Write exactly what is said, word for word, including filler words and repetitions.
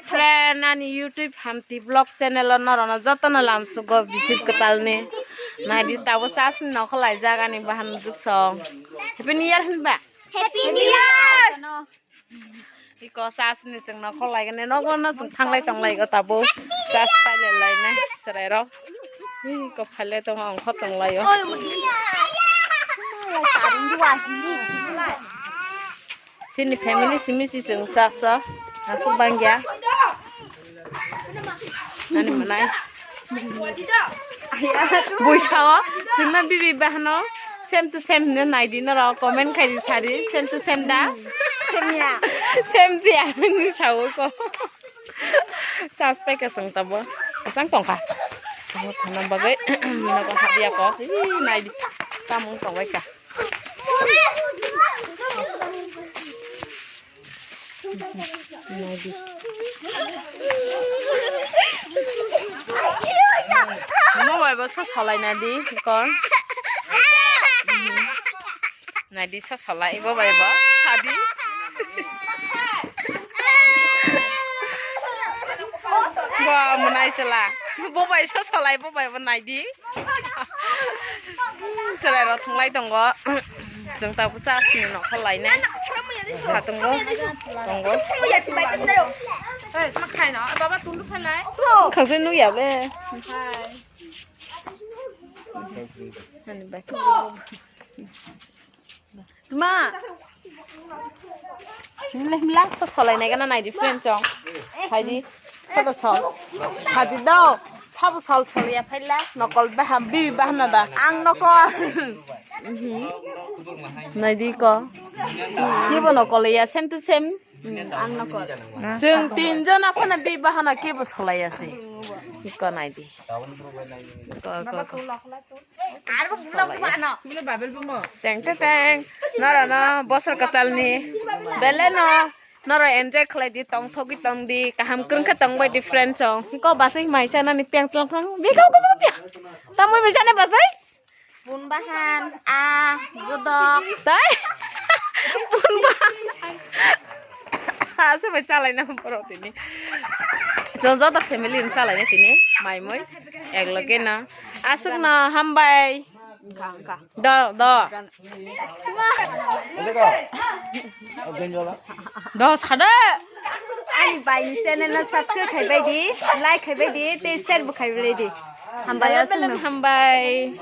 Friend, ani YouTube Hamti Vlog channel o norokno jotono lamsugo bisip kwtalni. Naidi tabuk chasni nokho laijak ani bahan duk song. Happy New Year hinba? Happy New Year! Iko chasni chwng nokho laigani nogo no chwng thanglai tonglai go tabuk. Chas pailai lainai chwrairok. Iko phailai tongo ongkho tonglaio. Chini family simi si chwng chasa. Aswk bangya. Ani manai. Buisao chwngno bibi bahano same to same hwnwi naidi norok comment khaidi sadi same to same da. Same ya. Same ya hwnwi sao ko. Chas paikha chwng tabo. Kwchang tongkha. Tamo thana bagwi nogo habya ko. Ih, naidi. Tamung tongbaikha. Naidi. Mo bai bo so solai naidi kon. Naidi so solai bo bai bo sadi. Bo mo nai sela. Bo bai so solai bo bai bo naidi. Chwrairok thwnglai tongo. Chwng tabuk chasni nokho lainai. Satungo tongo. Khangse nukya be. Tuma. Himla himla so solai nai gana naidi friend chong. Haidi sabo sol. Sadi do. Sabo sol sol ya phaila nokol baha bi bahana da. Ang nokol. Mhm. Naidi ko. Kibo nokol ya same to same. Hmm, ang nokol. Chwng tinjon aphano bi bahana kibo solai ya se. Iko naidi. Ko ko ko. Teng te teng. Noro no bosor kwtalni. Beleno. Noro enjoy khlai di, tong thogwi tong di. Kaham kwrwng khe tong bai di friend chong. Ko basai mai cha nani piang tlang tlang. Bi kau kau piang. Tamui mai cha ne basai. Bun bahan, a, godok. Tai? Bun bahan. Asa bai chalai na borok tini. Joto family ni chalai na tini. Mai moi. Ek loge na. Aswk na hambai. Do, do. Do, sada. Ani bai ni channel no subscribe khai bai di, like khai bai di, tei share bo khai bai di. Hambai aswk no. Hambai.